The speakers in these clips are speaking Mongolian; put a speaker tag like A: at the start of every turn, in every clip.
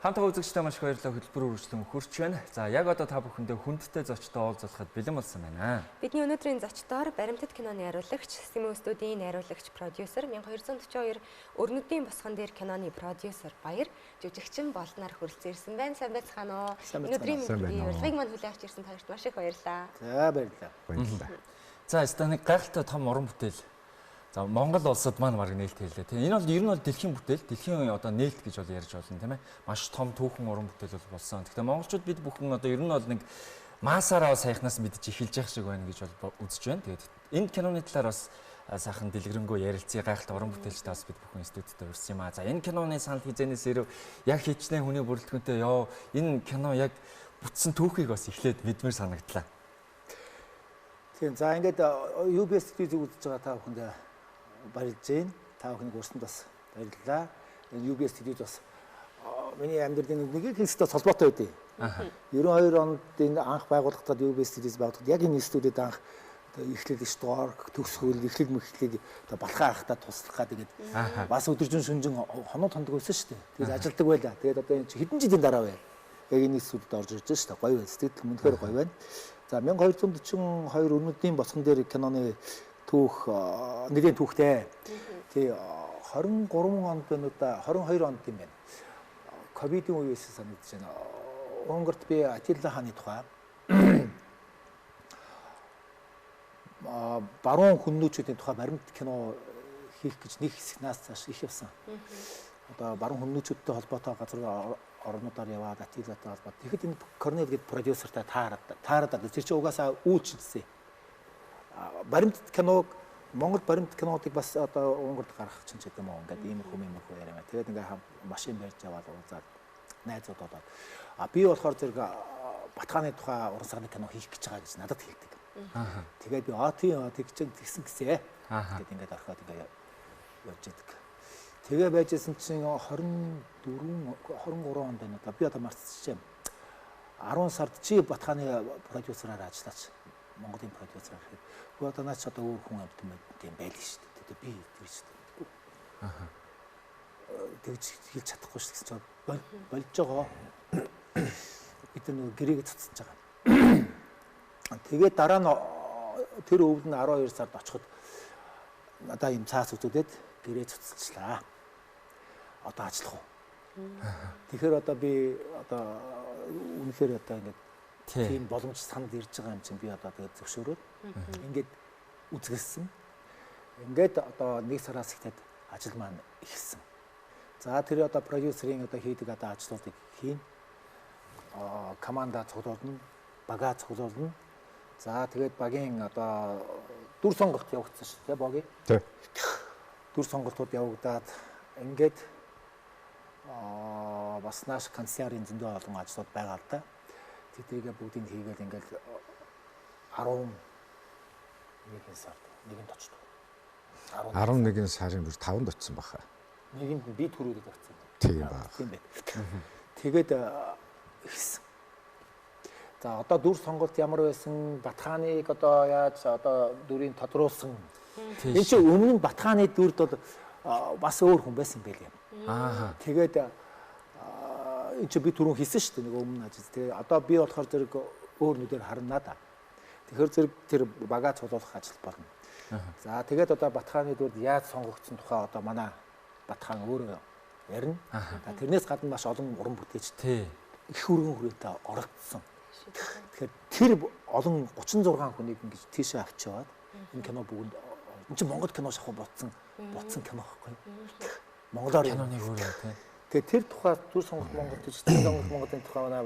A: Хамтгаа үзэгчдээ маш их баярлалаа, хөтөлбөр үргэлжлэн хөрч байна. За яг одоо та бүхэндээ хүндтэй зочтой уулзуулахад бэлэн болсон байна.
B: Бидний өнөөдрийн зочдоор Баримтат киноны найруулагч, Сэмэн студийн найруулагч, продюсер 1242 Өрнөдийн босгон дээр киноны продюсер Баяр жүжигчин Болдноор хүрэлцэн ирсэн байна. Сайн байцгаана уу? Өнөөдрийн урилгыг мань хүлээн авч ирсэн та хоёрт маш их баярлалаа.
C: За баярлалаа.
A: Баярлалаа. За станыг гайхалтай том уран бүтээл. За Монгол улсад маань баг нээлт хэллээ. Тийм энэ бол ер нь бол дэлхийн бүтээл, дэлхийн одоо нээлт гэж бол ярьж болно тийм ээ. Маш том түүхэн уран бүтээл бол болсон. Тэгэхээр монголчууд бид бүхэн одоо ер нь бол нэг масаараа саяхнаас мэдж эхэлж явах шиг байна гэж бол үзэж байна. Тэгээд энэ киноны талаар бас сайхан дэлгэрэнгүй ярилцъя. Гайхалтай уран бүтээлчтэй бас бид бүхэн студидтэй урьсан юм аа. За энэ киноны санал хизээнээс ирэв яг хичнээн хүний бүрэлдэхүүнтэй ёо энэ кино яг бүтсэн түүхийг бас эхлээд мэдмээр санагдлаа.
C: Тийм за ингээд UBS студийг үзэж байгаа та бүхэндээ баярлж байна. Та бүхнийг урсанд бас баярлалаа. Энэ UBS студид бас миний амьдралын нэг хэсэгтэй холбоотой байдیں۔ 92 онд энэ анх байгуулагдаад UBS студид байгуулагдаад яг энэ студид анх эхлэл 9 дугаар төгсгөл эхлэл мэхлийг одоо балхаа ахтаа туслах гэдэг ингээд бас өдөржин шүнжин хоног тондог байсан шүү дээ. Тэгээд ажилдаг байлаа. Тэгээд одоо энэ хэдэн жилийн дараа вэ? Яг энэ студид орж ирж байна шүү дээ. Гоё байна. Сэтгэл үнэхээр гоё байна. За 1242 Өрнөдийн босгон дээр киноны түүх нэгэн түүхтэй. Тий 23 онд байна уу да 22 онд юм байна. Ковидын үеэс санагдаж байна. Унгарт би Атилла хааны тухай баруун хүннүүчүүдийн тухай баримт кино хийх гэж нэг хэсэг наас цааш их явсан. Одоо баруун хүннүүчүүдтэй холбоотой газар орнуудаар яваад Атиллатай холбоотой. Тэгэхэд энэ Корнел гэдэг продюсертай таарад тэр чинь угаасаа үйлчилсэн. Баримт киног Монгол баримт кинодыг бас одоо Унгарт гаргах чинь ч гэдэг юм уу ингээд иймэрхүү мэмэрхүү яриа. Тэгээд ингээд машин барьж яваад уулзаад найзууд болоод а би болохоор зэрэг Батхааны тухай уран сагны кино хийх гэж байгаа гэж надад хэлдэг. Тэгээд би а тийм тэгж тэгсэн гэсэ. Тэгээд ингээд орхиод ингээд явж идэг. Тэгээ байжсэн чинь 24 23 онд байна одоо би одоо мартчихжээ. 10 сард чи Батхааны продюсераар ажиллаач. Монголын продюсер гэхэд үгүй одоо наач одоо өөр хүн амьтан юм байл шүү дээ. Тэгээд би тэр шүү дээ. Аа. Тэгж хэлж чадахгүй шүү гэсэн чинь болж байгаа. Бид нөгөө гэрээгээ цуцсаж байгаа. Тэгээд дараа нь тэр өвд нь 12 сард очиход надаа юм цаас үзүүлээд гэрээ цуцалчлаа. Одоо ажиллах уу? Тэгэхээр одоо би одоо үнэхээр одоо ингээд тийм боломж санал ирж байгаа юм чинь би одоо тэгээд зөвшөөрөөд ингээд үзгэлсэн. Ингээд одоо нэг сараас ихтэй ажил маань эхэлсэн. За тэр одоо продюсерийн одоо хийдэг одоо ажлуудыг хийн. Команда цуглуулна, бага цуглуулна. За тэгээд багийн одоо дүр сонголт явагдсан шүү дээ богийн.
D: Тий.
C: Дүр сонголтууд явагдаад ингээд бас нааш канцелярийн зөндөө олон ажлууд байгаа л да. Тэднийг бүгдийг хийгээл ингээл 11 сард нэгэнд очдог.
D: 11 сарын бүр 5-нд очсон баха.
C: Нэгэнд би түрүүдэд очсон.
D: Тийм ба.
C: Тийм байх. Тэгээд эхэлсэн. За одоо дүр сонголт ямар байсан, Батхааныг одоо яаж одоо дүрийг тодруулсан. Энэ чинь өмнө нь Батхааны дүрд бол бас өөр хүн байсан байлээ.
A: Аа.
C: Тэгээд энэ чи би түрүүн хийсэн шүү дээ нэг өмнө ажил. Тэгээ одоо би болохоор зэрэг өөр нүдээр харна да. Тэгэхээр зэрэг тэр бага цуглуулах ажил болно. За тэгээд одоо Батхааны дүрд яаж сонгогдсон тухай одоо манай Батхан өөрөө ярина. За тэрнээс гадна маш олон уран бүтээлч их өргөн хүрээтэй оролцсон. Тэгэхээр тэр олон 36 хүнийг ингэж тийшээ авч яваад энэ кино бүгд энэ чи Монгол кино шахуу ботсон кино байхгүй. Монголоор
A: киноныг өөрөө тий.
C: Тэгээ тэр тухай дүр сонголт Монгол гэж дүр сонголт Монголын тухай манай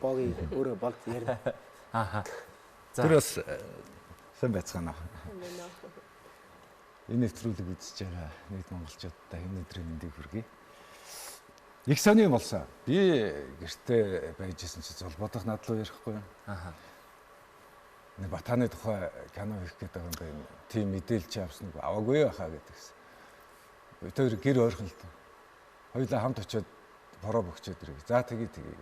C: богийн өөрөө болд ярина.
A: Аа.
D: За тэр бас сайн байцгаана. Энэ нэвтрүүлэг үзэж байгаа нийт монголчуудаа энэ өдрийн мэндийг хүргэе. Их сони юм болсон. Би гэртээ байж исэн чи золбодох над руу ярихгүй.
A: Аа.
D: Нэг Батхааны тухай кино хийх гээд байгаа юм байна. Тийм мэдээлэл чи авсан уу? Аваагүй байхаа гэдэгсэн. Тэр гэр ойрхон л. Хоёулаа хамт очиод бороо бөгчөөд ирээ. За тэгье тэгье.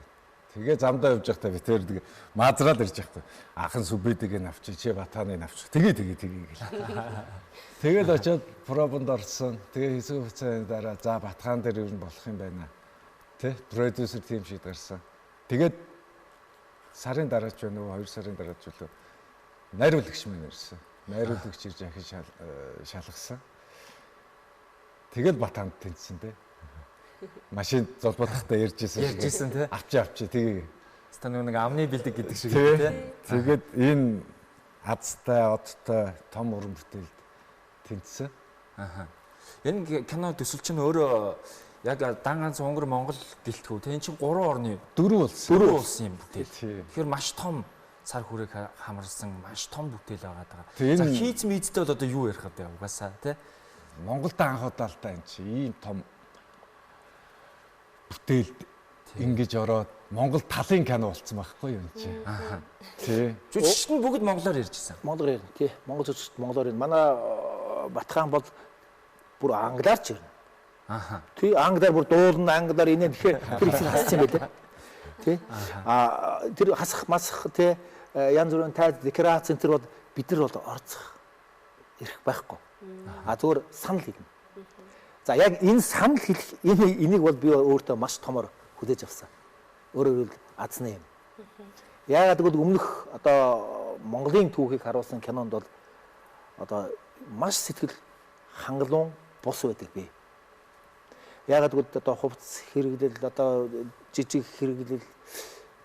D: Тэгээ замдаа явж байхдаа би тэр нэг маазраад ирж байхдаа ахын сүбэдэг нь авчи чи Батхааныг авчих. Тэгээ тэгээ тэгээ гэл. Тэгэл очиод пробонд орсон. Тэгээ хэсэг хугацааны дараа за Батхаан дээр ер нь болох юм байна. Тэ продюсер тийм шийд гарсан. Тэгээд сарын дараа ч байна уу, 2 сарын дараа ч үлээ найруулагч маань ирсэн. Найруулагч ирж ахин шалгасан. Тэгэл Батанд тэнцсэн те. Машин золбоодохтой ярьж исэн.
A: Ярьж исэн те.
D: Авчи тэгээ.
A: Ста нэг амны бэлэг гэдэг шиг те.
D: Тэгээд энэ азтай, одтой том уран бүтээлд тэнцсэн.
A: Аха. Энэ кино төсөл чинь өөрөө яг дан ганц Унгар Монгол гэлтгүү. Тэ энэ чинь 3 орны
D: 4
A: улсын юм бүтээл. Тэгэхээр маш том сар хүрээг хамарсан маш том бүтээл байгаа даа. За хийц мийцтэй бол одоо юу ярих вэ угаасаа тий?
D: Монголд анх удаа л та энэ чи ийм том бүтээлд ингэж ороод Монгол талын кино болцсон байхгүй юу энэ чи.
A: Аа.
D: Тий.
A: Жүжигчд нь бүгд монголоор ярьж ирсэн.
C: Монголоор ярина тий. Монгол жүжигчд монголоор ярина. Манай Батхан бол бүр англиар ч ярина.
A: Аха.
C: Тий, англиар бүр дуулна, англиар инээ тэгэхээр тэр хэсэг хассан юм байлээ. Тий. Аа тэр хасах масах тий янз бүрийн тайз декорац энэ төр бол бид нар бол орцох эрх байхгүй. А зүгээр санал хэлнэ. За яг энэ санал хэлэх энийг бол би өөртөө маш томор хүлээж авсан. Өөрөөр хэлбэл азны юм. Яагаад гэвэл өмнөх одоо Монголын түүхийг харуулсан кинонд бол одоо маш сэтгэл хангалуун бус байдаг би. Яагаад гэвэл одоо хувцс хэрэглэл, одоо жижиг хэрэглэл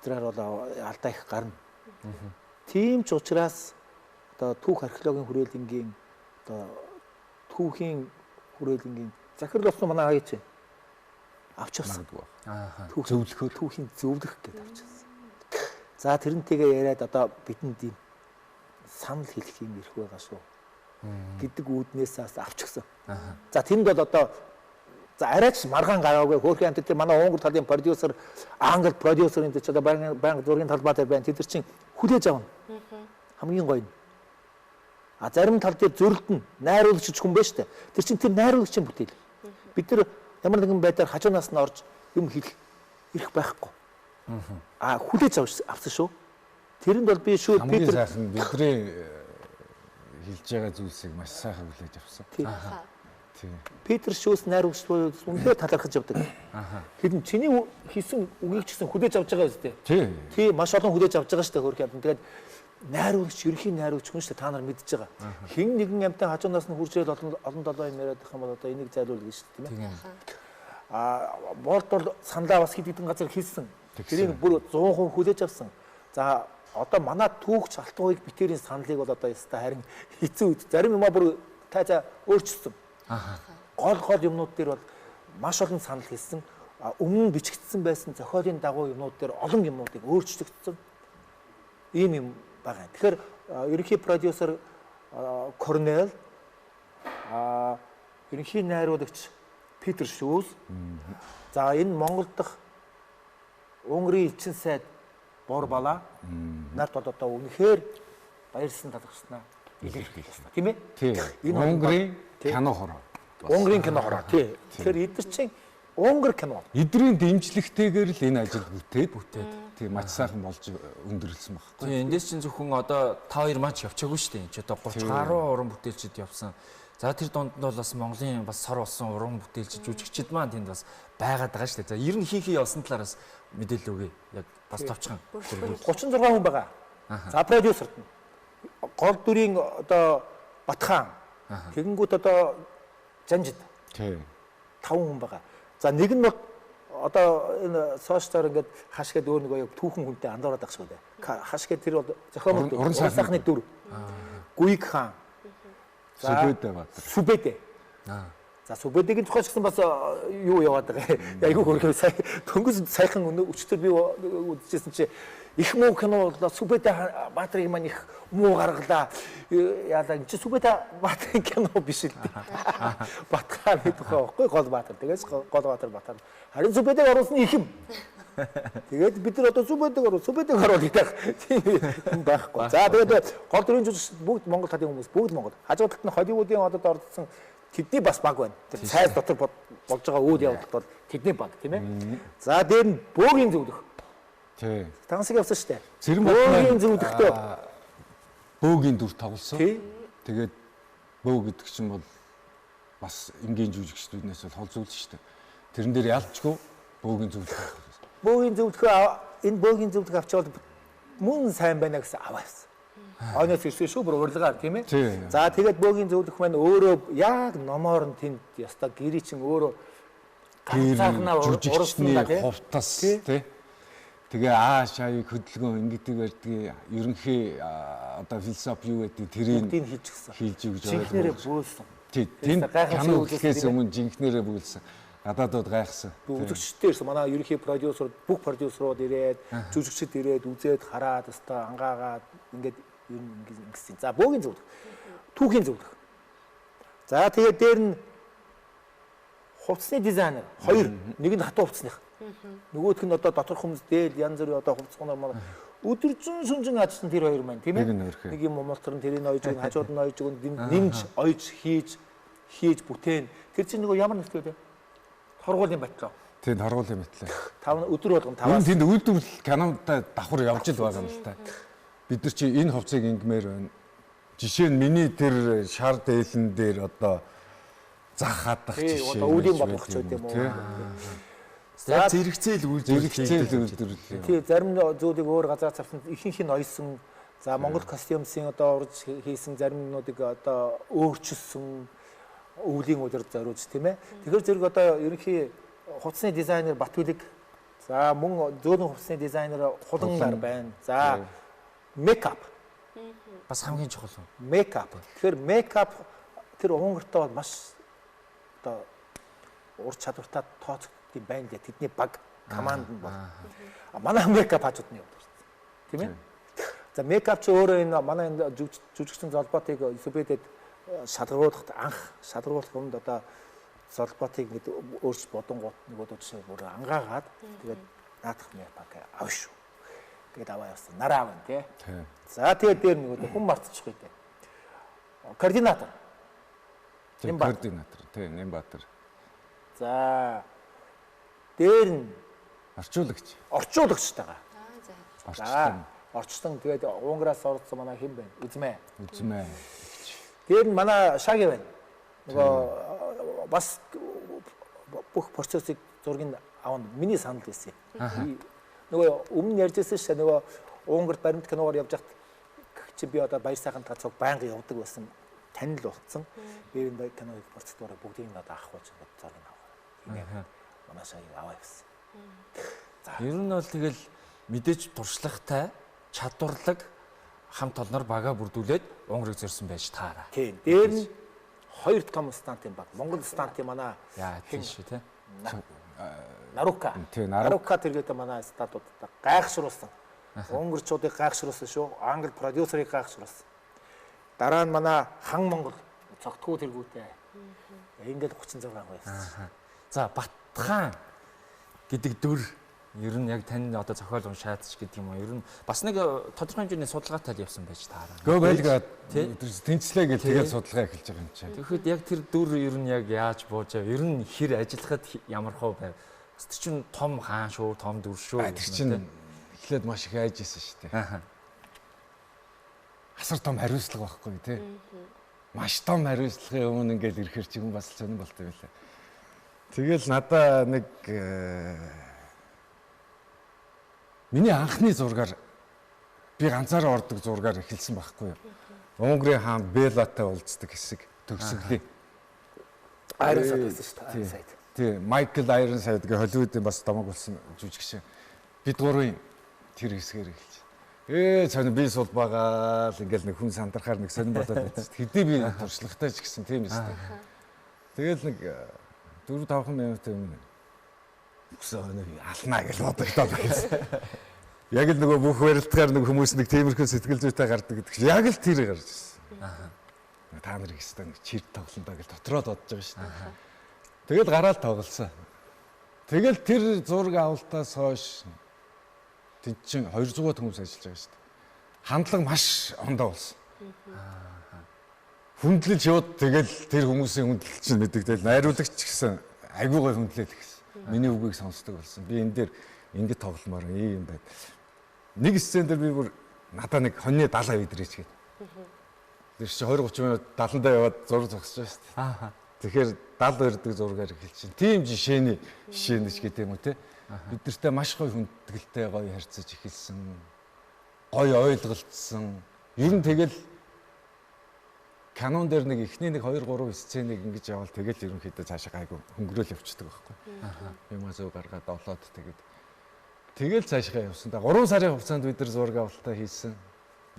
C: тэрээр бол алдаа их гарна. Тийм ч учраас одоо түүх археологийн хүрээлэнгийн одоо түүхийн хүрээлэнгийн захирал болсон манай хаяач авч явсан.
A: Аа.
C: Зөвлөхөөр түүхийн зөвлөх гэдээ авч явсан. За тэрнтэйгээ яриад одоо бидэнд ийм санал хэлэх юм эрх байгаа шүү гэдэг үүднээс бас авчихсан. За тэнд бол одоо за арайч маргаан гараагүй хөөрхөн амт тэр манай Унгар талын продюсер, англи продюсер энэ ч одоо байнга зургийн талбай дээр байна. Тэд нар чинь хүлээж авна. Хамгийн гоё нь. А зарим тал дээр зөрөлдөн найруулагч хүн байна шүү дээ. Тэр чинь тэр найруулагчийн бүтээл. Бид нар ямар нэгэн байдлаар хажуунаас нь орж юм хэлэх эрх байхгүй. А хүлээж авсан шүү. Тэрэнд бол би шүү
D: Питер сайхан бидний хэлж байгаа зүйлсийг маш сайхан хүлээж авсан. Тий.
C: Питер Шүүс найруулагч буюу үнэхээр талархаж явдаг. Хэдэн чиний хийсэн үгийг ч гэсэн хүлээж авч байгаа үстэй.
D: Тий.
C: Тий, маш олон хүлээж авч байгаа шүү дээ хөөрхөн амтан. Тэгээд найруулагч, ерөнхий найруулагч хүн шүү дээ та нар мэдж байгаа. Хэн нэгэн амтан хажуунаас нь хурж ирэл олон долоо юм яриад их юм бол одоо энийг зайлуул гэж шүү дээ, тийм ээ. Аа, болд бол саналаа бас хэд хэдэн газар хийсэн. Тэрийг бүр 100% хүлээж авсан. За одоо манай түүхч Алтан хуйг битэрийн саналыг бол одоо яста харин хэцүү үед зарим юмаа бүр тайзаа өөрчилсөн. Гол юмнууд дээр бол маш олон санал хийсэн. Өмнө нь бичигдсэн байсан зохиолын дагуу юмнууд дээр олон юмнуудыг өөрчлөгдсөн. Ийм юм байгаа. Тэгэхээр ерөнхий продюсер Корнел, ерөнхий найруулагч Питер Шүүс. За энэ Монгол дахь Унгарын элчин сайд Борбала нарт бол одоо үнэхээр баярлсан талархснаа илэрхийлсэн, тийм ээ?
D: Тий.
C: Энэ
D: Унгарын кино хороо.
C: Унгарын кино хороо, тий. Тэгэхээр эдгээр чинь Унгар кино.
D: Эдрийн дэмжлэгтэйгээр л энэ ажил бүтээд. Тий, маш сайхан болж өндөрлсөн байхгүй.
A: Тий, эндээс чинь зөвхөн одоо та хоёр маань ч явчаагүй шүү дээ. Энд чи одоо 30 гаруй уран бүтээлчд явсан. За тэр дунд нь бол бас Монголын бас сор болсон уран бүтээлч жүжигчд маань тэнд бас байгаад байгаа шүү дээ. За ер нь хин хин явсан талаараас мэдээлэл өгье. Яг бас товчхон.
C: 36 хүн байгаа. За продюсерт нь гол дүрийн одоо Батхан. Тэгэнгүүт одоо Жанжид.
D: Тий.
C: 5 хүн байгаа. За нэг нь бол одоо энэ сошиалаар ингээд хаш гээд өөр нэг яг түүхэн хүнтэй андуураад ах шиг үү. Хаш гээд тэр бол зохиомол
D: Уран
C: сайхны дүр. Гүйг хаан.
D: Сүбэдэ Баатар.
C: Сүбэдэ. За Сүбэдэгийн тухай ч гэсэн бас юу яваад байгаа. Айгүй хөрхөө сая дөнгөж сайхан өчтөр би үзчихсэн чи их муу кино боллоо. Сүбэдэ Баатрыг маань их муу гаргалаа. Яалаа энэ чи Сүбэдэ Баатрын кино биш л дээ. Батхааны тухай байхгүй гол Баатар. Тэгээс гол Баатар Батар. Харин Сүбэдэг оруулсан их юм. Тэгээд бид нар одоо Сүбэдэг оруул, Сүбэдэг оруул гэдэг тийм юм байхгүй. За тэгээд гол дүрийн жүжигч бүгд Монгол талын хүмүүс, бүгд Монгол. Хажуу талд нь Холливуудын одод оролцсон тэдний бас баг байна. Тэр цайз дотор болж байгаа үйл явдалд бол тэдний баг, тийм ээ. За дээр нь бөөгийн зөвлөх.
D: Тий.
C: Тансаг явсан шүү дээ.
D: Цэрэн
C: бөөгийн зөвлөхтөө
D: бөөгийн дүр тоглосон.
C: Тий.
D: Тэгээд бөө гэдэг чинь бол бас энгийн жүжигчдүүднээс бол хол зүйл шүү дээ. Тэрэн дээр ялчгүй Бөөгийн зөвлөх.
C: Бөөгийн зөвлөхөө энэ бөөгийн зөвлөх авчвал мөн сайн байна гэсэн аваа явсан. Ойноос ирсэн шүү бүр урилгаар тийм ээ. За тэгээд бөөгийн зөвлөх маань өөрөө яг номоор нь тэнд ёстой гэрий чин өөрөө ганцаархнаа
D: уралсан да тийм. Хувцас тий. Тэгээ ааш аяг хөдөлгөөн ингэдэг барьдгийг ерөнхий одоо философи юу гэдэг тэрийг
C: хийж гисэн.
D: Хийж өгч
C: жинхнэрээ бөөлсөн.
D: Тий. Тэнд кино үзэхээс өмнө жинхнэрээ бөөлсөн. Гадаадууд гайхсан.
C: Үзэгчдээ ирсэн. Манай ерөнхий продюсер бүх продюсерууд ирээд, жүжигчд ирээд үзээд хараад өстой ангаагаад ингээд ер нь ингэсэн. За бөөгийн зөвлөх. Түүхийн зөвлөх. За тэгээд дээр нь хувцсны дизайнер хоёр, нэг нь хатуу хувцсных. Нөгөөх нь одоо доторх хүмүүс дээл янз бүрийн одоо хувцснаар маань өдөржин сүнжин ажилласан тэр хоёр маань тийм ээ. Нэг юм момолтор нь тэрийг ойж өгнө, хажууд нь ойж өгнө, нэмж ойж хийж бүтээн. Тэр чинь нөгөө ямар нэртэй вэ? Торгуулийн батлаа.
D: Тийм, торгуулийн батлаа.
C: Тав өдөр болгон таваас.
D: Тэнд үйлдвэрлэл кинонтой давхар явж л байгаа юм л та. Бид нар чи энэ хувцсыг ингэмээр байна. Жишээ нь миний тэр шар дээлэн дээр одоо зах хадах жишээ.
C: Одоо үүдийн болгох ч үгүй юм уу.
A: За зэрэгцээл
D: үйлдвэрлэл.
C: Тий, зарим зүйлийг өөр газар авсан, ихэнх нь ойсон. За Монгол костюмсын одоо урьж хийсэн зарим юмнуудыг одоо өөрчилсөн өвлийн удирд зориулж тийм ээ. Тэгэхээр зэрэг одоо ерөнхий хувцсны дизайнер Батүлэг, за мөн зөөлөн хувцсны дизайнер Хуландар байна. За мейкап
A: бас хамгийн чухал.
C: Мейкап. Тэгэхээр мейкап тэр Унгартай бол маш одоо ур чадвартай тооцогдсон байна лээ. Тэдний баг команд нь бол. Манай мейкап хажууд нь явдаг шүү дээ. Тийм ээ. За мейкап чи өөрөө энэ манай энэ жүжигчин Золботыг Сүбэдэд шалгаруулахад анх шалгаруулах өмнө одоо Золботыг ингэ өөрч бодонгууд нөгөөдөө жишээ бүр ангаагаад тэгээд наадах мейкап авна шүү. Тэгээд аваа явсан. Нараа авна тий. За тэгээд дээр нөгөөдөө хүн мартчихгүй дээ. Координатор.
D: Координатор тий, Нэмбаатар.
C: За дээр нь
D: орчуулагч.
C: Орчуулагчтайгаа.
D: Орчтон.
C: Орчтон тэгээд Унгараас орсон манай хэн бэ? Үзмээ.
D: Үзмээ.
C: Дээр нь манай Шаги байна. Нөгөө бас бүх процессыг зургийг авна. Миний санал байсан. Нөгөө өмнө ярьжсэн шээ нөгөө Унгарт баримт киногоор явж хат чи би одоо баяр сайхантаа цуг байнга явдаг байсан. Танил болцсон. Би энэ киног процедурыг бүгдийг надад авах гэж ингээд зургийг авах. Тийм ээ. Манай Шаги аваа явсан.
A: За ер нь бол тэгэл мэдээж туршлагатай, чадварлаг хамт олноор бага бүрдүүлээд Унгарыг зорьсон байж таараа.
C: Тийм. Дээр нь хоёр том стантын баг. Монгол стантын манай
A: яа тийм шүү те.
C: Нарука. Нарука тэргээдээ манай стантуудад гайхшруулсан. Унгарчуудыг гайхшруулсан шүү. Англи продюсерыг гайхшруулсан. Дараа нь манай хан Монгол цогтгоо тэргүүтэй. Ингээд 36 хүн явсан.
A: За Батхан гэдэг дүр ер нь яг тань одоо зохиол уншаад ч гэдэг юм уу. Ер нь бас нэг тодорхой хэмжээний судалгаатай л явсан байж таараа.
D: Гөө байлгаа тэнцлээ гэл тэгээд судалгаа эхэлж байгаа юм чинь.
A: Тэгэхэд яг тэр дүр ер нь яг яаж бууж яв? Ер нь хэр ажиллахад ямар хов байв? Бас тэр чинь том хаан шүү, том дүр шүү.
D: Тэр чинь эхлээд маш их айж исэн шүү дээ. Асар том хариуцлага байхгүй тий. Маш том хариуцлагын өмнө ингээл ирэхэр чи хүн бас сонирн болт юм лээ. Тэгэл надаа нэг миний анхны зургаар би ганцаараа ордог зургаар эхэлсэн байхгүй юу. Унгарын хаан Белатай уулздаг хэсэг төгсгөлийн.
C: Ironside байсан шүү дээ. Ironside.
D: Тий, Майкл Ironside гэх Холливуудын бас домог болсон жүжигчин. Бид гурвын тэр хэсгээр эхэлж. Сонь би сул байгаа л ингээл нэг хүн сандрахаар нэг сонин болоод байсан. Хэдий би туршлагатай ч гэсэн тийм өстэй. Тэгэл нэг 4-5 минут өмнө үсэн нэг алнаа гэж бодогдоод байсан. Яг л нөгөө бүх барилдгаар нэг хүмүүс нэг тиймэрхүү сэтгэл зүйтэй гардаг гэдэг чинь яг л тэр гарч ирсэн. Та нарыг өстой нэг чир тоглондоо гэж дотроо бодож байгаа шүү дээ. Тэгэл гараал тоглосон. Тэгэл тэр зураг авалтаас хойш тэнд чинь 200 хүмүүс ажиллаж байгаа шүү дээ. Хандлага маш ондоо болсон. Хүндлэл шууд тэгэл тэр хүмүүсийн хүндлэл чинь мэдэгдэл найруулагч гэсэн айгуу гой хүндлэл гэсэн. Миний үгийг сонсдог болсон. Би энэ дээр ингэ тогломоор ийм юм байна. Нэг сцен дээр би бүр надаа нэг хоньны 70 авъя дэрэж гээд. Тэр чинь 20 30 минут 70-даа яваад зураг зогсож байгаа шүү дээ. Тэгэхээр 70 барьдаг зургаар эхэлж чинь. Тийм жишээний жишээ нь ч гэдэг юм уу те. Бид нартай маш гоё хүндэтгэлтэй гоё харьцаж эхэлсэн. Гоё ойлголцсон. Ер нь тэгэл канон дээр нэг эхний нэг 2 3 сценийг ингэж яваал тэгэл ерөнхийдөө цаашаа гайгүй хөнгөрөөл явчихдаг байхгүй. Юмаа зөв гаргаад олоод тэгээд тэгэл цаашгаа явсан. 3 сарын хугацаанд бид нар зураг авалтаа хийсэн.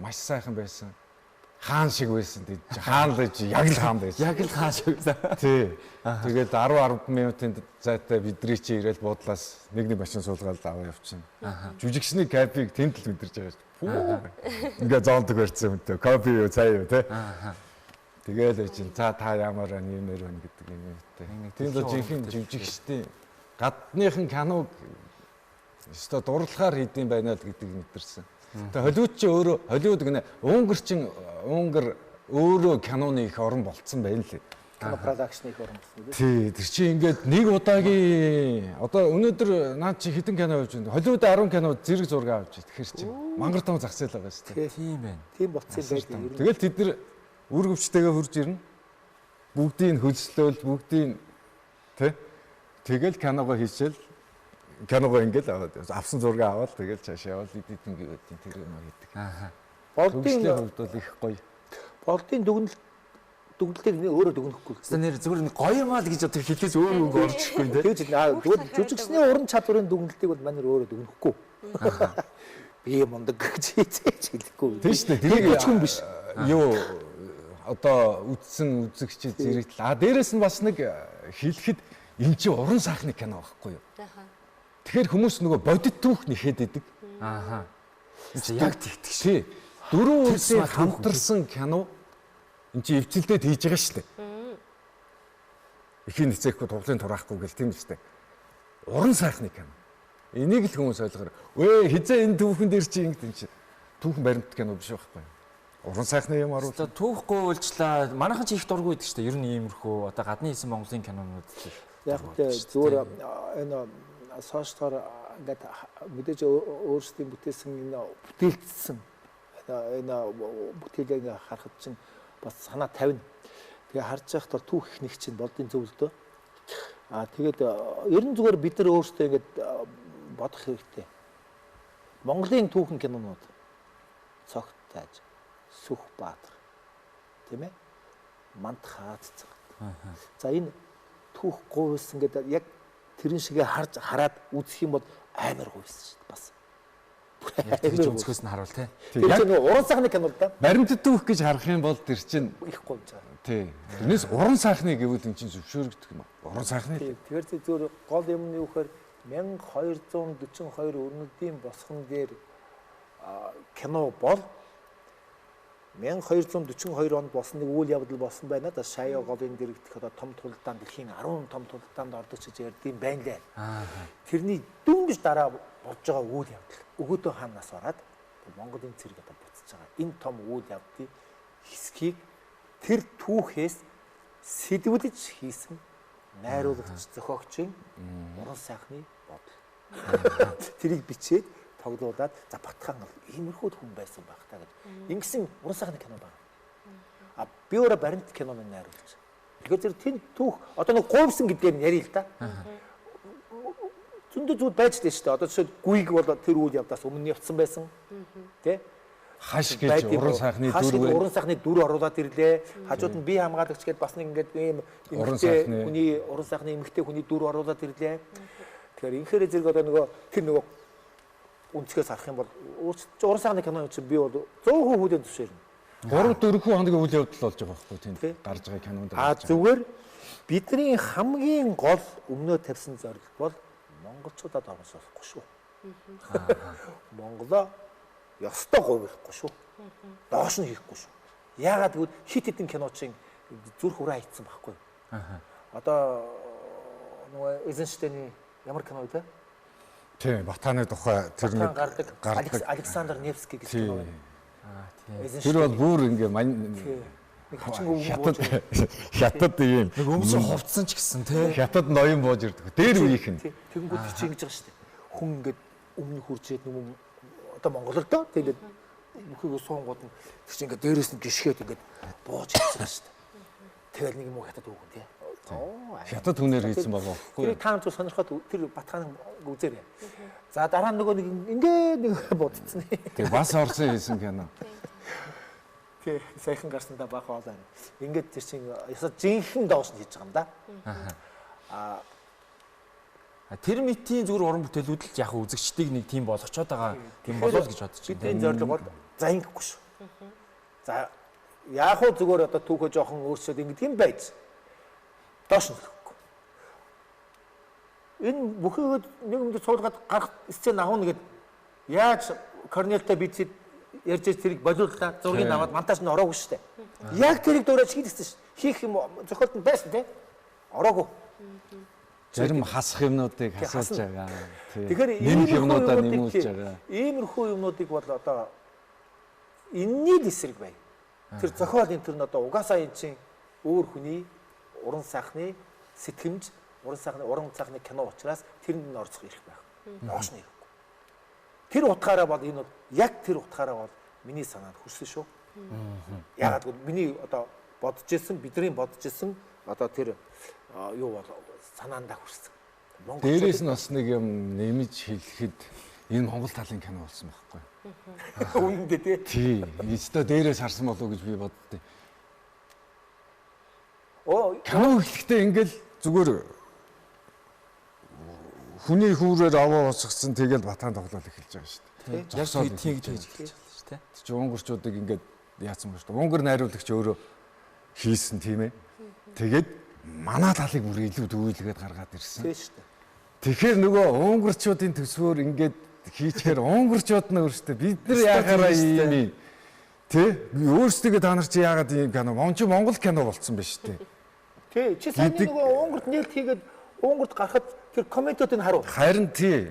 D: Маш сайхан байсан. Хаан шиг байсан. Хаан л гэж яг л хаан байсан.
A: Яг л хаан шиг байсан.
D: Тий. Тэгээд 10 10 минутын зайтай бидний чи ирээл буудлаас нэг нэг машин суулгаад аваа явчихна. Жүжигчний кафег тэнд л мэдэрч байгаа шүү. Пүү. Ингээ зоондог барьсан хүнтэй. Кофе юу, цай юу те. Тэгээл чинь за та ямар байна, юмэр байна гэдэг юм үүтэй. Тийм л жинхэнэ жүжигчдийн гадныхан киног өстой дурлахаар хийдэм байна л гэдгийг мэдэрсэн. Тэгээ Холливуд чи өөрөө Холливуд гэнэ Унгар чин Унгар өөрөө киноны их орон болцсон байна лээ.
C: Кино продакшны их орон болсон.
D: Тий, тэр чи ингээд нэг удаагийн одоо өнөөдөр наад чи хэдэн кино явж байна. Холливуд 10 кино зэрэг зураг авч тэгэхээр чи мангар том зах зээл байгаа шүү дээ.
A: Тийм байна.
C: Тийм болцсон юм байна.
D: Тэгэл тэд нар үүргэвчтэйгээ хурж ирнэ. Бүгдийг хөлслөөл, бүгдийг тэ тэгэл киногоо хийчихэл киногоо ингээл аваад авсан зураг аваад тэгэл цаашаа явал эдитинг гэдэг тэр юм хийдэг.
A: Аа.
D: Болдын хувьд бол их гоё.
C: Болдын дүгнэлтийг өөрөө дүгнэхгүй.
A: Тэс нэр зүгээр нэг гоё юм аа л гэж одоо хэлээс өөр үг орж ирэхгүй нэ.
C: Тэгж зүгээр жүжигчний уран чадварын дүгнэлтийг бол манай өөрөө дүгнэхгүй. Би мундаг гэж хэлж хэлэхгүй.
D: Тийм шүү дээ. Тэрийг
C: хүн биш.
D: Юу одоо үдсэн үзэгч зэрэгтэл. А дээрэс нь бас нэг хэлэхэд эн чинь уран сайхны кино байхгүй юу? Тэгэхээр хүмүүс нөгөө бодит түүх нэхэд идэг.
A: Аа. Яг тэгдэг
D: шээ. Дөрвөн улсын хамтарсан кино эн чинь эвцэлдээд хийж байгаа шүү дээ. Эхийн эцээхгүй туглын тураахгүй гэл тийм шүү дээ. Уран сайхны кино. Энийг л хүмүүс ойлгохоор өө хизээ энэ түүхэн дээр чи ингэдэг чинь түүхэн баримт кино биш байхгүй юу? Уран сайхны юм оруулах.
A: Түүхгүй үйлчлээ. Манайхан ч их дургүй байдаг шүү дээ. Ер нь иймэрхүү одоо гадны хийсэн Монголын кинонууд л.
C: Яг тэ зүгээр энэ сошиалоор ингээд мэдээж өөрсдийн бүтээсэн энэ бүтээлцсэн энэ бүтээлээ ингээ харахад чинь бас санаа тавина. Тэгээ харж байхад бол түүх их нэг чинь болдын зөвлөдөө. Аа тэгээд ер нь зүгээр бид нар өөрсдөө ингээд бодох хэрэгтэй. Монголын түүхэн кинонууд цогт тааж Сүх Баатар тийм ээ Мант хааццаг. За энэ түүх гуйсан гэдэг яг тэрэн шигээ харж хараад үзэх юм бол амар гуйсан шүү дээ бас.
A: Тэр өнцгөөс нь харуул тий.
C: Тэр чинь уран сайхны кино л да.
D: Баримтат түүх гэж харах юм бол тэр чинь
C: их гуйж байгаа.
D: Тий. Тэрнээс уран сайхны гэвэл эн чинь зөвшөөрөгдөх юм. Уран сайхны.
C: Тэгэхээр зүгээр гол юм нь юу гэхээр 1242 өрнөдийн босгон дээр кино бол 1242 онд болсон нэг үйл явдал болсон байна да. Шаяа голын дэрэгдэх одоо том тулдаан дэлхийн 10 том тулдаанд ордог гэж ярьдсан байна лээ. Тэрний дөнгөж дараа болж байгаа үйл явдал Өгөөдөө хаанаас ороод Монголын цэрэг одоо буцаж байгаа. Энэ том үйл явдлын хэсгийг тэр түүхээс сэдвэлж хийсэн найруулагч зохиогчийн уран сайхны бодол. Тэрийг бичээд тоглуулад за Батхан бол иймэрхүү хүн байсан байх та гэж. Ингэсэн уран сайхны кино байна. А би өөрөө баримт киноны найруулагч. Тэгэхээр зэрэг тэн түүх одоо нэг гуйвсан гэдгээр нь ярил л да. Зөндөө зүйл байж л шүү дээ. Одоо жишээл гүйг бол тэр үйл явдлаас өмнө явцсан байсан. Тэ?
D: Хаш гэж уран сайхны дүр
C: вэ? Уран сайхны дүр оруулаад ирлээ. Хажууд нь бие хамгаалагч гэдээ бас нэг ингээд ийм эмэгтэй хүний уран сайхны эмэгтэй хүний дүр оруулаад ирлээ. Тэгэхээр инхээр зэрэг одоо нөгөө тэр нөгөө өнцгөөс харах юм бол уран сайхны кино чинь би бол 100% хүлээн зөвшөөрнө.
D: 3 4 хоногийн үйл явдал болж байгаа байхгүй тийм гарч байгаа кинонд.
C: А зүгээр бидний хамгийн гол өмнөө тавьсан зорилго бол монголчуудад оромжлохгүй шүү. Монголоо ёстой говьлохгүй шүү. Доош нь хийхгүй шүү. Яагаад гэвэл хит хитэн киночин зүрх ураа хийцэн байхгүй. Одоо нөгөө Эйзенштейний ямар кино вэ?
D: Тийм, Батаны тухай
C: тэр нэг гардаг Александр Невский гэж кино байна.
A: Аа, тийм.
D: Тэр бол бүр ингээ
C: нэг хачин өвгөн бууж
D: хятад ийм
A: нэг өмсөн хувцсан ч гэсэн тий.
D: Хятад ноён бууж ирдэг. Дээр үеийнх нь.
C: Тэгэнгүүт чи ингэж байгаа шүү дээ. Хүн ингээд өмнө хуржээд нүм одоо Монгол л доо тэгээд мөхийг суунгууд нь тэр чинь ингээд дээрээс нь гიშгээд ингээд бууж ирж байгаа шүү дээ. Тэгэл нэг юм уу хятад өвгөн тий.
D: Хятад хүнээр хийсэн байгаа байхгүй.
C: Тэр та нар сонирхоод тэр Батхааныг үзээрэй. За дараа нь нөгөө нэг ингээ нэг будцсан.
D: Тэг бас Орсын хийсэн кино.
C: Тий, сайхан гарсандаа баахан олон. Ингээд тэр чинь ёсоо жинхэнэ доош нь хийж байгаа юм да.
A: Аа тэр мэтийн зүгээр уран бүтээлүүд л яг үзэгчдийг нэг тийм болгочоод байгаа тийм болов гэж бодож
C: байна. Бидний зорилго бол за ингэхгүй шүү. За яг уу зүгээр одоо түүхөө жоохон өөрчилөөд ингэдэг юм байж доош нь нөлөхгүй. Энэ бүхийгөө нэг юмд суулгаад гарах сцен авна гэд яаж Корнелтай бид ярьж тэрийг болиуллаа, зургийг аваад монтаж нь ороогүй шүү дээ. Яг тэрийг дуурайж хийдэгсэн шүү. Хийх юм зохиолт нь байсан тий. Ороогүй.
D: Зарим хасах юмнуудыг хасуулж байгаа.
C: Тэгэхээр
D: нэмэх юмнуудаа нэмүүлж байгаа.
C: Иймэрхүү юмнуудыг бол одоо энэний л эсрэг бай. Тэр зохиол энэ төр нь одоо угаасаа эн чинь өөр хүний уран сайхны сэтгэмж, уран сайхны кино учраас тэрэнд нь орцох эрх байх. Доош нь ирэхгүй. Тэр утгаараа бол энэ бол яг тэр утгаараа бол миний санаанд хүрсэн шүү. Яагаад гэвэл миний одоо бодож исэн, бидний бодож исэн одоо тэр юу бол санаандаа хүрсэн.
D: Дээрээс нь бас нэг юм нэмж хэлэхэд энэ Монгол талын кино болсон байхгүй.
C: Үнэндээ тий.
D: Тий. Өстө дээрээс харсан болов уу гэж би боддیں۔ Кино эхлэхдээ ингээл зүгээр хүний хүүрээр аваа босгосон тэгэл Батхан тоглол эхэлж байгаа шүү дээ.
A: Яг тийм гэж эхэлж байгаа шүү дээ.
D: Чи унгарчуудыг ингээд яатсан ба шүү дээ. Унгар найруулагч өөрөө хийсэн тийм ээ. Тэгээд манай талыг бүр илүү төвөөлгээд гаргаад ирсэн.
C: Тийм шүү дээ.
D: Тэгэхээр нөгөө унгарчуудын төсвөөр ингээд хийчихээр унгарчууд нь өөрсдөө бид нар яхаараа ийм тий өөрсдөө та нар чи яагаад ийм кино мон чи Монгол кино болцсон байна шүү дээ.
C: Тий чи сайн нөгөө унгарт нээлт хийгээд унгарт гарахад тэр комментуудыг харав.
D: Харин тий.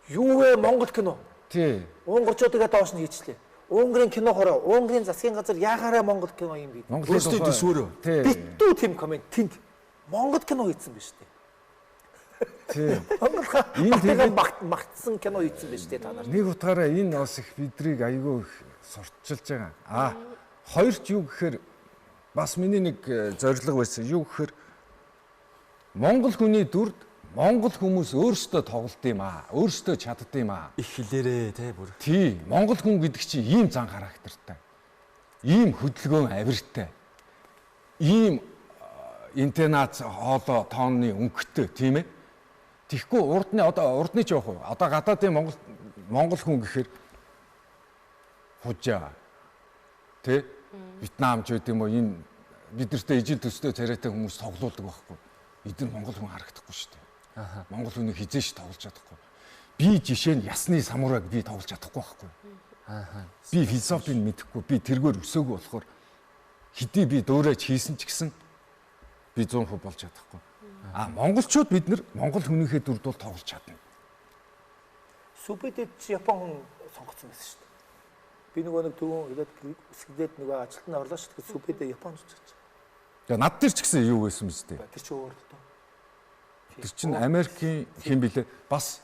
C: Юу вэ Монгол кино?
D: Тий.
C: Унгарчуудыгаа доош нь хийчлээ. Унгарын кино хороо, Унгарын засгийн газар яхаараа Монгол кино юм бэ?
A: Өөрсдөө төсвөөрөө.
C: Битүү тийм коммент тэнд Монгол кино хийсэн биз дээ.
D: Тий.
C: Монгол
D: Энэ тэгээд
C: магтсан кино хийсэн биз дээ та нар.
D: Нэг утгаараа энэ бас их бидрийг айгүй их сурталчилж байгаа. А хоёрч юу гэхээр бас миний нэг зорилго байсан. Юу гэхээр Монгол хүний дүрд Монгол хүмүүс өөрсдөө тоглолт юм аа. Өөрсдөө чадд юм аа.
A: Их хэлээрээ те бүр.
D: Тий. Монгол хүн гэдэг чинь ийм зан характертай. Ийм хөдөлгөөн авиртай. Ийм интонац хоолой тооны өнгөтэй тийм ээ. Тэгэхгүй урдны одоо урдны ч явах уу. Одоо гадаадын Монгол хүн гэхээр хужаа. Тэ? Вьетнамч байд юм уу энэ бидэртээ ижил төстэй царайтай хүмүүс тоглоулдаг байхгүй. Эдгээр Монгол хүн харагдахгүй шүү дээ. Монгол хүнийг хизээш тоглож чадахгүй. Би жишээ нь ясны самурайг би тоглож чадахгүй байхгүй. Би философийг мэдэхгүй, би тэргээр өсөөгүй болохоор хэдий би дуурайж хийсэн ч гэсэн би 100% болж чадахгүй. А монголчууд бид нар монгол хүнийхээ дүрд бол тоглож чадна.
C: Сүбэдэд чи Япон хүн сонгоцсон байсан шүү дээ. Би нөгөө нэг түрүүн хэлээд үсгэлээд нөгөө ажилд нь орлоо шүү дээ. Сүбэдэ Японд очиж.
D: Тэгээ над дээр ч гэсэн юу байсан биз дээ.
C: Тэр чи өөр л дөө.
D: Тэр чинь Америкийн хэн блэ? Бас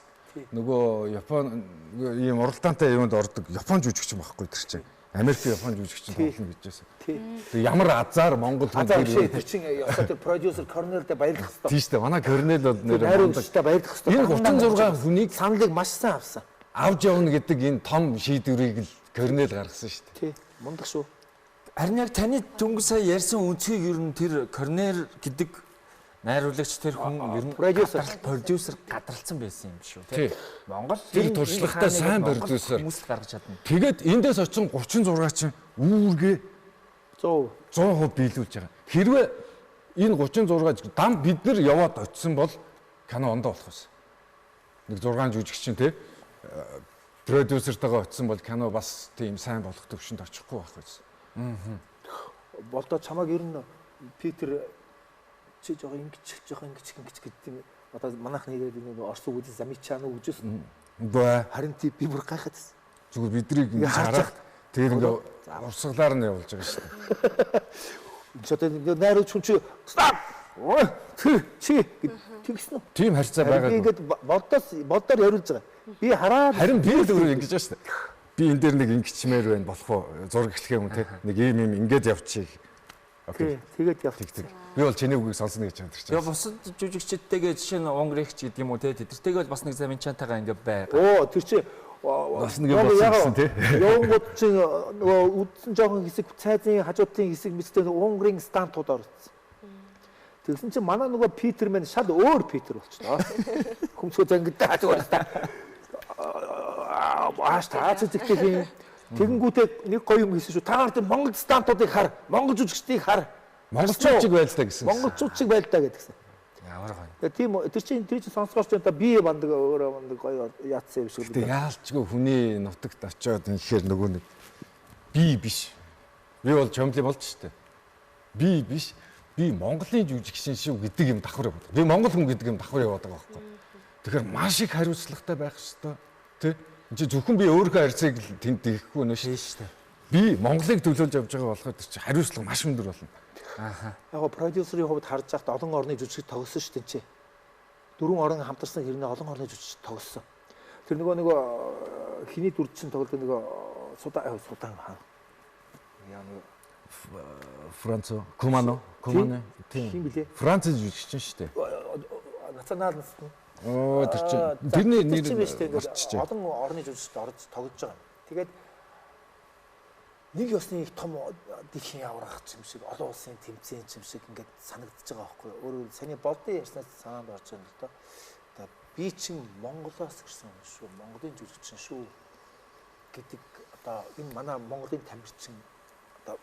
D: нөгөө Япон ийм уралдаантай юмд ордог Япон жүжигч юм байхгүй тэр чинь. Америк Япон жүжигч тоглоно гэж байсан. Тэг ямар азар Монгол хүн
C: тэр чинь ёстой тэр продюсер Корнелдээ баярлах хэрэгтэй.
D: Тийм шүү дээ. Манай Корнел бол нэр
C: найруулагчтай баярлах хэрэгтэй.
D: Энэ 36 хүнийг
C: саналыг маш сайн авсан.
D: Авч явна гэдэг энэ том шийдвэрийг л Корнел гаргасан шүү дээ.
C: Тий. Мундаг шүү.
A: Харин яг таны дөнгөж сая ярьсан өнцгийг ер нь тэр Корнел гэдэг найруулагч тэр хүн ер нь продюсер гадралцсан байсан юм шүү тий. Монгол
D: тэр туршлагатай сайн продюсер
A: хүмүүс л гаргаж чадна.
D: Тэгээд эндээс очин 36 чинь үүргээ 100% биелүүлж байгаа. Хэрвээ энэ 36 дам бид нар яваад очисон бол кино ондоо болох байсан. Нэг 6 жүжигчин тий продюсертайгаа очисон бол кино бас тийм сайн болох төвшөнд очихгүй байх байсан.
C: Болдоо чамайг ер нь Питер чи жоо ингэж жоо ингэж ингэж гэдэг юм. Одоо манайх нэгээд нэг Орос үгүйс замичаа нү гэж байсан.
D: Үгүй.
C: Харин тий би бүр гайхаад байсан.
D: Зүгээр бидрийг ингэж хараад тэр ингээ урсгалаар нь явуулж байгаа шүү дээ.
C: Энд одоо найруулагч хүн чи стоп. Чи тэгсэн үү?
D: Тийм харьцаа байгаа.
C: Би ингээд болдоор яриулж байгаа. Би хараад
D: харин би л өөрөө ингэж байгаа шүү дээ. Би энэ дээр нэг ингэчмээр байна болох уу? Зураг эхлэх юм те. Нэг ийм юм ингээд явчих. Окей.
C: Тэгээд явчих.
D: Би бол чиний үгийг сонсно гэж бодож
A: байна. Яа бусад жүжигчдтэйгээ жишээ нь Унгаригч гэдэг юм уу те тэдэртэйгээ бол бас нэг заминчаантайгаа ингээ байгаа.
C: Оо тэр чи
D: бас нэг юм болсон гэсэн тий.
C: Явангууд чинь нөгөө үдсэн жоохон хэсэг цайзын хажуудын хэсэг мэдтэй Унгарын стантууд орсон. Тэгсэн чинь манай нөгөө Питер мэн шал өөр Питер болчихлоо. Хөмсгөө зангидтай хажуугаар та. Ааш таац зэгтэй юм. Тэгэнгүүтээ нэг гоё юм хийсэн шүү. Та нар Монгол стантуудыг хар, монгол жүжигчдийг хар.
D: Монголчууд чиг байлдаа гэсэн.
C: Монголчууд чиг байлдаа гэдгсэн.
A: Ямар гоё.
C: Тэгээ тийм тэр чинь сонсгоор чинь та бие бандаг өөрөө бандаг гоё яатсан юм шиг.
D: Гэтэ яалчгүй хүний нутагт очиод инхээр нөгөө нэг би биш. Би бол чомли болж штэ. Би биш. Би Монголын жүжигчин шүү гэдэг юм давхар яваад. Би монгол хүн гэдэг юм давхар яваад байгаа байхгүй. Тэгэхээр маш их хариуцлагатай байх ёстой. Тэ? Энд чи зөвхөн би өөрийнхөө харьцыг тэнд хийхгүй нэ шүү дээ. Би Монголыг төлөөлж явж байгаа болохоор тэр чи хариуцлага маш өндөр болно.
A: Ааха.
C: Яг го продюсерын хувьд харж байхад олон орны жүжигч тогссон шүү дээ чи. Дөрвөн орон хамтарсан хэрнээ олон орны жүжигч тогссон. Тэр нөгөө хиний дүр чинь тоглодог нөгөө Судан хаан. Яа нөгөө
D: Франц Кумано
C: тийм билээ.
D: Францын жүжигчин шүү дээ.
C: Национал нь.
D: Оо тэр чинь тэрний нэр
C: чинь олон орны жүжигчд орж тоглож байгаа юм. Тэгээд нэг ёсны их том дэлхийн аврах юм шиг олон улсын тэмцээн юм шиг ингээд санагдаж байгаа байхгүй юу. Өөрөөр саний болдын ярьснаас санаанд орж байгаа юм л доо. Одоо би чинь Монголоос ирсэн юм шүү. Монголын жүжигчин шүү гэдэг одоо энэ манай Монголын тамирчин одоо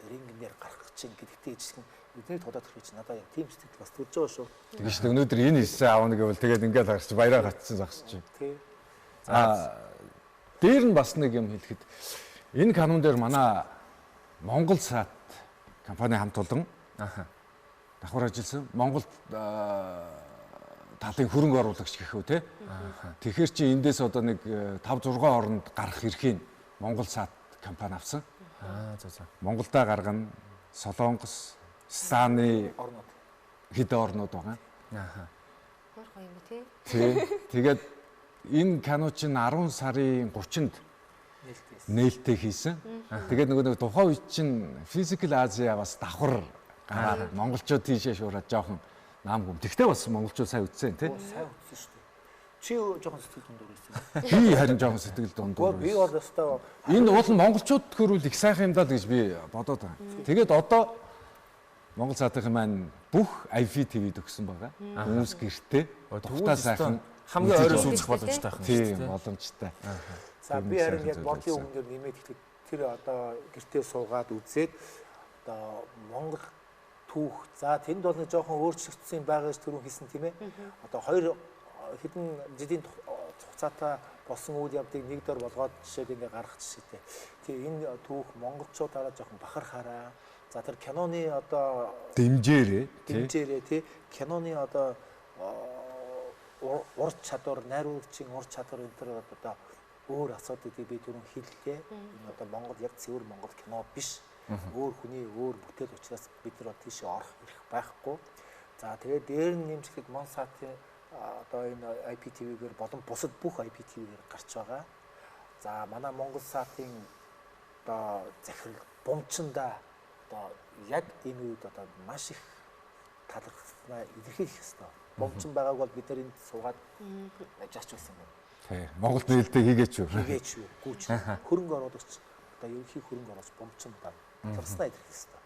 C: рингнээр гарах гэж гэдэгтэй ижилхэн бидний тодорхой төрхий чинь надад яг тийм сэтгэл бас төрж байгаа шүү.
D: Тэгэж шүү. Өнөөдөр энэ эсээ аавна гэвэл тэгээд ингээд гарч баяраа гацсан загсч чинь.
C: Тий.
D: Аа дээр нь бас нэг юм хэлэхэд энэ канон дээр манай Монгол сат компани хамт олон давхар ажилласан. Монгол талын хөрөнгө оруулагч гэх үү те. Тэгэхээр чи эндээс одоо нэг 5 6 оронд гарах эрхийг Монгол сат компани авсан.
A: Аа зөв зөв.
D: Монголда гаргана, Солонгос, Станы
C: орнууд
D: хэдэн орнууд байгаа.
A: Ааха.
B: Ямар гоё юм бэ тий.
D: Тий. Тэгээд энэ кино чинь 10 сарын 30-нд нээлттэй хийсэн. Тэгээд нөгөө нэг тухайн үед чинь Physical Asia бас давхар гараад монголчууд тийшээ шуураад жоохон нам гүм. Тэгтээ бас монголчууд сайн үтсэн тий.
C: Сайн үтсэн шүү дээ. Чи жоохон сэтгэл дундуур байсан.
D: Би харин жоохон сэтгэл дундуур.
C: Би бол өстой
D: энэ уул нь монголчууд хөрвөл их сайхан юм даа л гэж би бодоод байгаа. Тэгээд одоо Монгол саадын маань бүх IPTV-д өгсөн байгаа. Хүмүүс гэртээ тухтай сайхан
A: хамгийн ойроос үзэх боломжтой байх юм шүү дээ.
D: Тийм, боломжтой.
C: За би харин яг бодлын өмнөөр нэмээд хэлэхэд тэр одоо гэртээ суугаад үзээд одоо Монгол түүх за тэнд бол нэг жоохон өөрчлөгдсөн юм байгаа гэж түрүүн хэлсэн тийм ээ. Одоо хоёр хэдэн жилийн хугацаатай болсон үйл явдлыг нэг дор болгоод жишээг ингээ гаргах жишээтэй. Тий энэ түүх монголчуудаараа жоохон бахархаараа. За тэр киноны одоо
D: дэмжээрээ
C: тий киноны одоо ур чадвар, найруулагчийн ур чадвар энэ төр одоо өөр асуудыг би түрүүн хэллээ. Энэ одоо Монгол яг цэвэр Монгол кино биш. Өөр хүний өөр бүтээл учраас бид нар тийшээ орох эрх байхгүй. За тэгээд дээр нь нэмжихэд Монсатын одоо энэ IPTV-гээр болон бусад бүх IPTV-гээр гарч байгаа. За манай Монгол саатын одоо захирал бумчанда одоо яг энэ үед одоо маш их талархснаа илэрхийлэх ёстой. Бумчин байгааг бол бид нар энд суугаад ажаач байсан юм.
D: Тий. Монголд нээлттэй хийгээч юу.
C: Хийгээч юу. Гүүч. Хөрөнгө оруулагч одоо ерөнхий хөрөнгө оруулагч бумчин даа талархснаа илэрхийлэх ёстой.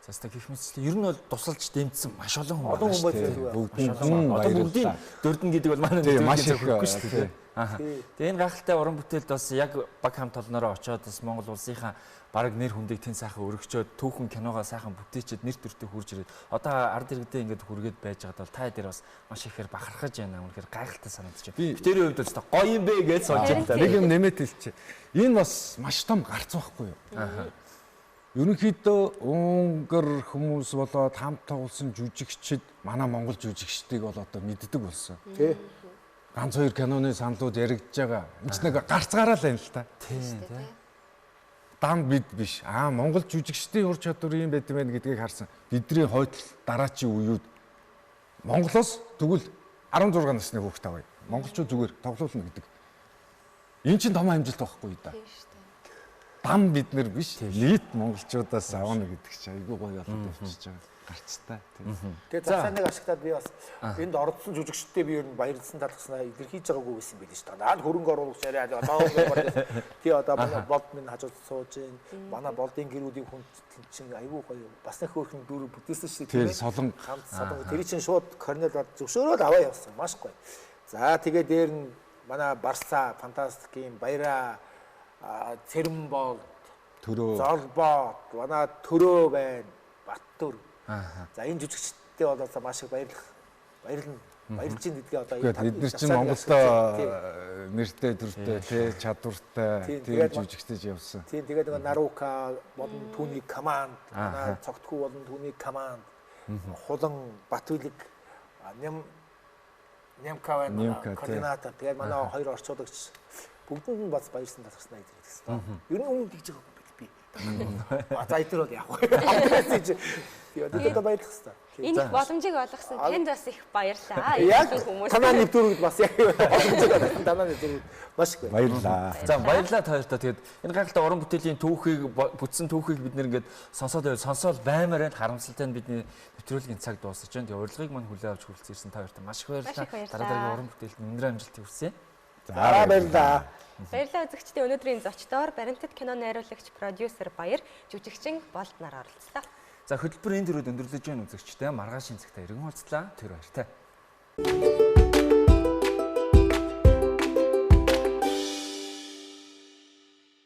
A: За өстой гэх мэтчлээ ер нь бол тусалж дэмжсэн маш олон хүн
C: олон хүн байлгүй.
D: Бүгд
A: Одоо бүгдийн дөрдөн гэдэг бол манай
D: Тий, маш их
A: хэрэггүй шүү дээ.
D: тий.
A: Аа. Тэгээ энэ гайхалтай уран бүтээлд бас яг баг хамт олноороо очиод бас Монгол улсынхаа бараг нэр хүндийг тэн сайхан өргөчөөд түүхэн киногоо сайхан бүтээчээд нэр төртөө хурж ирээд одоо ард иргэдээ ингээд хүргээд байж байгаад бол та дээр бас маш ихээр бахархаж байна. Үнэхээр гайхалтай санагдаж байна. Битэрийн хувьд бол гоё юм бэ гэж сууж байна.
D: Нэг юм нэмэт хэлчихэ. Энэ бас маш том гарц байхгүй юу?
A: Аа.
D: Ерөнхийдөө Унгар хүмүүс болоод хамт тоглосон жүжигчид манай монгол жүжигчдийг бол одоо мэддэг болсон.
C: Тий.
D: Ганц хоёр киноны саналууд яригдж байгаа. Энд ч нэг гарцгаараа л байна л та.
A: Тийм тий.
D: Дан бид биш. Аа монгол жүжигчдийн ур чадвар ийм байд юм байна гэдгийг харсан. Бидний хойтол дараачийн үеуд Монголоос тэгвэл 16 насны хүүхэд авъя. Монголчууд зүгээр тоглоулна гэдэг. Энэ чинь том амжилт байхгүй да.
B: Тийм шүү дээ.
D: Дам бид нар биш. Нийт монголчуудаас авна гэдэг чинь айгүй гоё болоод явчихж байгаа. Гарцтай.
C: Тэгээд засааныг ашиглаад би бас энд оролцсон жүжигчдээ би ер нь баярлсан талхснаа илэрхийлж байгаагүй байсан байл шүү дээ. Наад хөрөнгө оруулагч арай одоо тий одоо манай болд минь хажууд сууж гин манай болдын гэрүүдийн хүн чинь айгүй гоё бас нэг хөөрхөн дүр бүтээсэн шүү
D: дээ. Тий солон
C: хамт солон тэр чинь шууд Корнел бод зөвшөөрөөд аваа явсан маш гоё. За тэгээ дээр нь манай Барса фантастикийн Баяра Цэрэн болд
D: Төрөө
C: Золбоо манай Төрөө байна Баттөр. За энэ жүжигчдээ бол маш их баярлах баярлна баярлж ин гэдгээ одоо
D: бид нар чинь Монголдо нэртэй төртэй тий чадвартай тийм жүжигчдэж явсан.
C: Тийм тэгээд нэг Нарука болон түүний команд манай Цогтхүү болон түүний команд Хулан Батүлэг Нямка байна координатор тэгээд манай хоёр орчуулагч бүгдэнд нь бас баярсан талархснаа илэрхийлсэн. Ер нь өмнө тэгж байгаа юм би. За эдгээр бол явах. Тэгээд одоо баярлах хэрэгтэй.
B: Энэ их боломжийг олгосон танд бас их баярлалаа.
C: Яг танаа нэвтрүүлэгт бас яг боломжийг олгосон танаа нэвтрүүлэгт маш их
D: баярлалаа.
A: За баярлалаа та хоёртоо. Тэгээд энэ гайхалтай уран бүтээлийн түүхийг бүтсэн түүхийг бид нэр ингээд сонсоод байвал сонсоол баймаар байна. Харамсалтай нь бидний нэвтрүүлгийн цаг дуусаж байна. Тэгээд урилгыг мань хүлээн авч хүрэлцэн ирсэн та хоёртоо маш их баярлалаа. Дараа дараагийн уран бүтээлд өндөр амжилт хүсье.
D: За баярлалаа.
B: Баярлалаа үзэгчдээ өнөөдрийн зочдоор баримтат кино найруулагч, продюсер Баяр, жүжигчин Болд нар оролцлоо.
A: За хөтөлбөр энэ төрөд өндөрлөж буй үзэгчдээ маргаашийн цагта иргэн уулзлаа. Тэр баяртай.